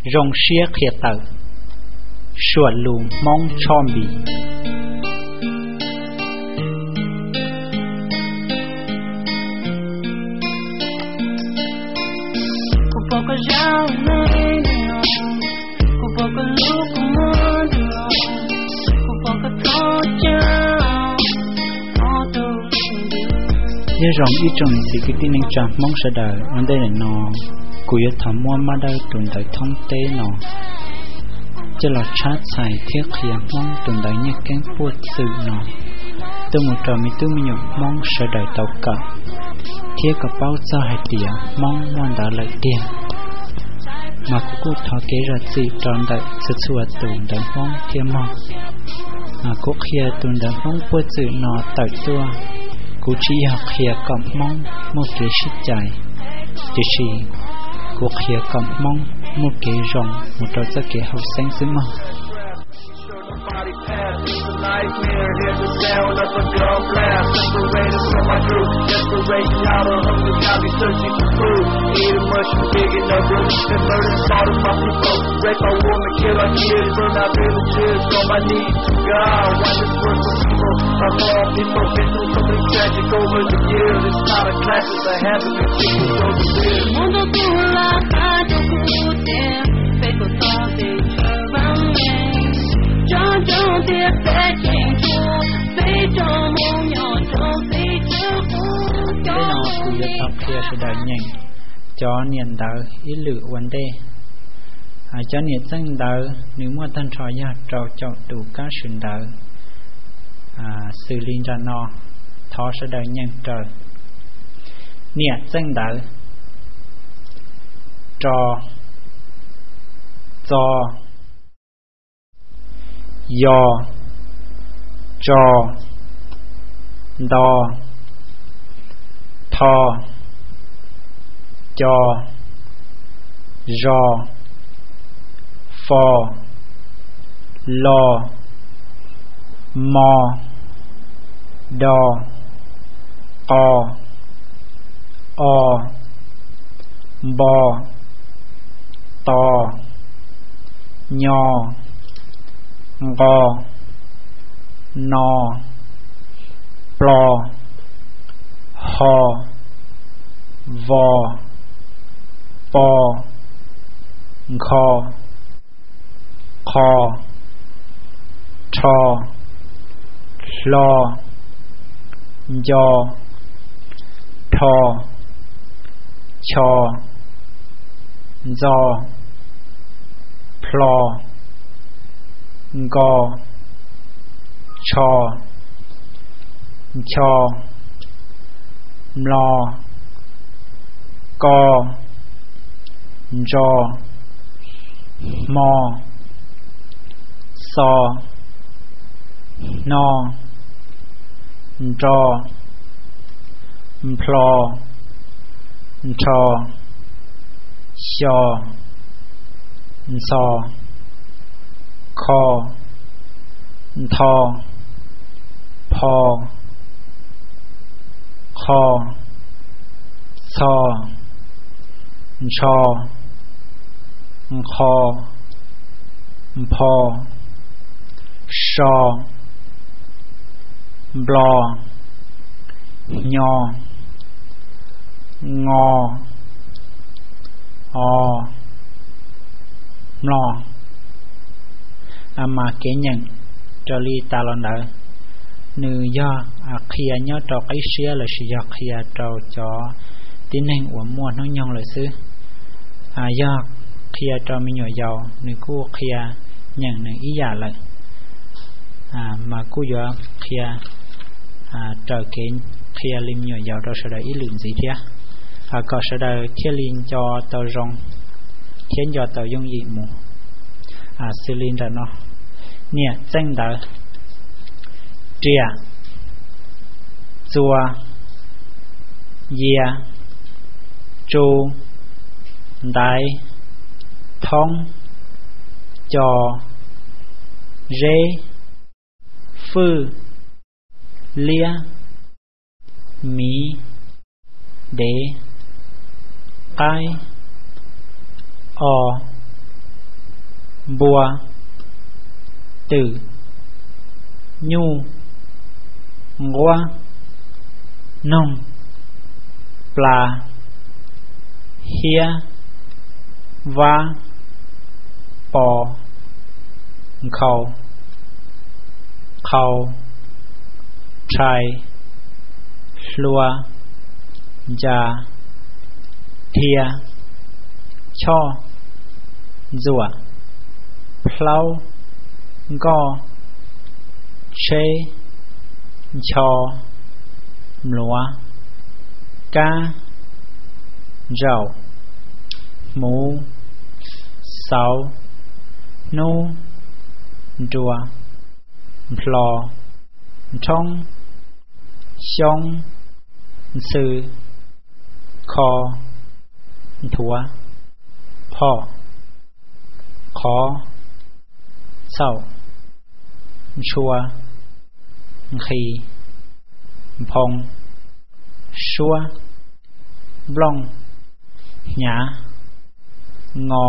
Zoo siab qhia tawm suam lus Hmoob Tshooj Npis. Nyob zoo ib tsoom niam txiv kwv tij neej tsa Hmoob sawv daws, ua ntej lawm no kuv yuav thov muab Mab Dawb tus ntawv thoob teb no coj los tshab txhais thiab qhia Hmoob tus ntawv Nyiaj Keeb Puaj Txwm no tuaj mus rau me tub me nyuam Hmoob sawv daws tau kawm thiab kom paub txog hais tias Hmoob muaj ntawv lawm tiag. Mas kuv kuj thov kev zam txim rau ntawm txhua txhua tus ntawv Hmoob thiab mog. Kuv qhia tus ntawv Hmoob Puaj Txwm no tawm tuaj, kuv tsis yog qhia kom Hmoob muaj kev sib cais, tiam sis kuv qhia kom Hmoob muaj kev zoo mus rau txoj kev haum xeeb xwb mog. Tej no kuv yuav tau qhia sawv daws nyeem cov niam ntawv ib lwm ua ntej. Cov niam txeej ntawv nws muaj tag nrho yog rau caum tus kab sws ntawv. Xws li nram no, thov sawv daws nyeem raws. Niam txeej ntawv: ro, txo, yo, tso, nto, tho, co, zo, fo, lo, mo, do, qo, o, npo, to, nyo, nqo, no, plo, ho, vo, po, nkho, qho, rho, hlo, nco, rho, cho, ntxo, plho, nko, tsho, ncho, mlo, ko, ntso, hmo, xo, hno, nro, nplho, nrho, xyo, ntxho, kho, ntho, pho, qho, txho, ntsho, nqho, npho, so, nplo, hnyo, ngo, o, mlo. Mas kev nyeem raws li tas los ntawd, nws yog qhia nyob rau qib siab lossis yog qhia rau cov tib neeg uas muaj hnub nyoog lawm xwb. Yog qhia rau me nyuam yaus, nws kuj qhia nyeem nws ib yam lawm, mas kuj yuav qhia raws kev qhia li me nyuam yaus rau sawv daws ib lwm ntxiv thiab, kom sawv daws thiaj li nco tau zoo thiab nco tau yooj yim mus. Xws li nram no: niam txeej ntawv: riam, txua, yia, tsu, ntaiv, thoob, co, zeb, fwj, liab, miv, dev, qaib, o, npua, twm, nyuj, nquab, noog, pla, hiab, vab, po, nkhaus, qhau, rhais, hlua, ncas, dhia, choj, ntxuam, plaub, nkoj, tsheb, ncho, mluav, kab, ntsaum, hmuv, xauv, hnub, nruas, nplho, nrhoob, xyoob, ntxhw, kho, nthuav, phom, qhov, txhaum, ntshua, nqhis, nphoo, suab, nplooj, hnyav, ngo,